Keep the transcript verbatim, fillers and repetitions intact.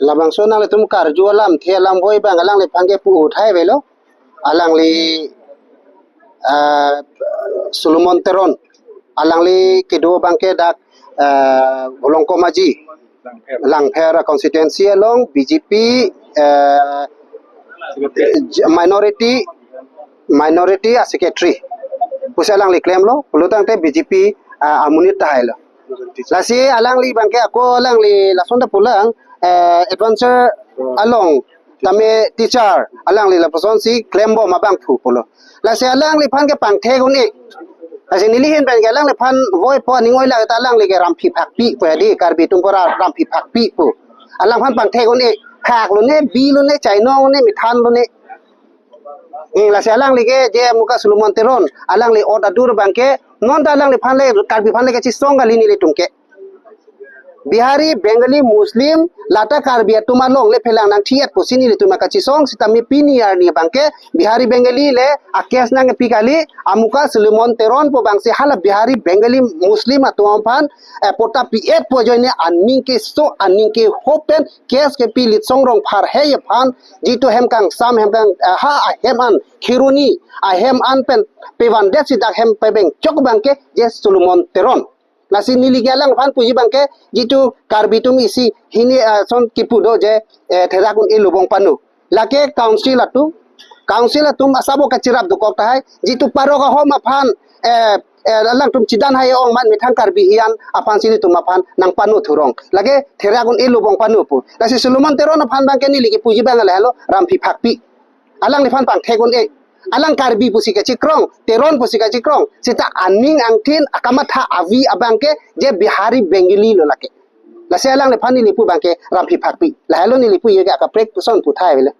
Labangso nanglitum karju alamthe alamvoi abang alangliphan ke pu uthai avelo. Alangli, ah, Solomon Teron. Alangli kedo abang ke dak, ah, Volongkom Aji. Langpher constituency along B J P, ah, minority, minority a secretary pusi alangli klemlo, pulotangte B J P, ah, amonit tahai lo. Lasi alangli abang ke ako alangli lason ta pulang, eh, adventure along tame teacher alangli lapusonsi klembom abang thu pulo. Lasi alangliphan ke pangthek un-e. Lasi neli ahin pen ke alangliphan voipo aning oilak ta alangli ke ramphi phakpi pu, adi Karbi atum pura ramphi phakpi pu. Alangphan pangthek un-e, phak lone, bi lone, chainong lone, mithan lone. Eh, lasi alangli ke je amuka Solomon Teron, alangli ot adur abang ke, non ta alangliphan le, Karbi aphan le kachesong kali nelitum ke. Bihari, Bengali, Muslim, lata Karbi atum along le phelang nangthi-et pusi nelitum kachesong, sitame pini arni abang ke, Bihari, Bengali le, a case nangpi kali, amuka Solomon Teron pu abangsi hala Bihari, Bengali, Muslim atum aphan, eh, patta pi-et pu ajoine aning keso, aning kehop pen, case kepi Litsong Rongphar hei aphan, jitu hem kangsam, hem kang, ah, ha, ahem an, Kheroni, ahem an pen, pevandet si dak hem pebeng chok abang ke, je Solomon Teron. Lasi neli ke alangphan puji abang ke, jitu Karbi atum isi, hini, ah, son kipu do je, eh, therak un-e lobong panu. Lake council atum, council atum asabo kachirap dokok tahai, jitu parok ahom aphan, eh, eh, alangtum chidan hai ong man methang Karbi hian aphan si nelitum aphan nangpanu thurong. Lake therak un-e lobong panu pu. Lasi Solomon Teron aphan abang ke neli ke puji abang le halo ramphi phakpi. Alangliphan pangthek un-e. Alang Karbi pusi kachikrong, Teron pusi kachikrong. Sita aning angthin akamatha avi abang ke je Bihari Bengali lo lake. Lasi alangliphan neli pu abang ke ramphi phakpi. Lahelo neli pu ye ke akaprek puson puthai avelo.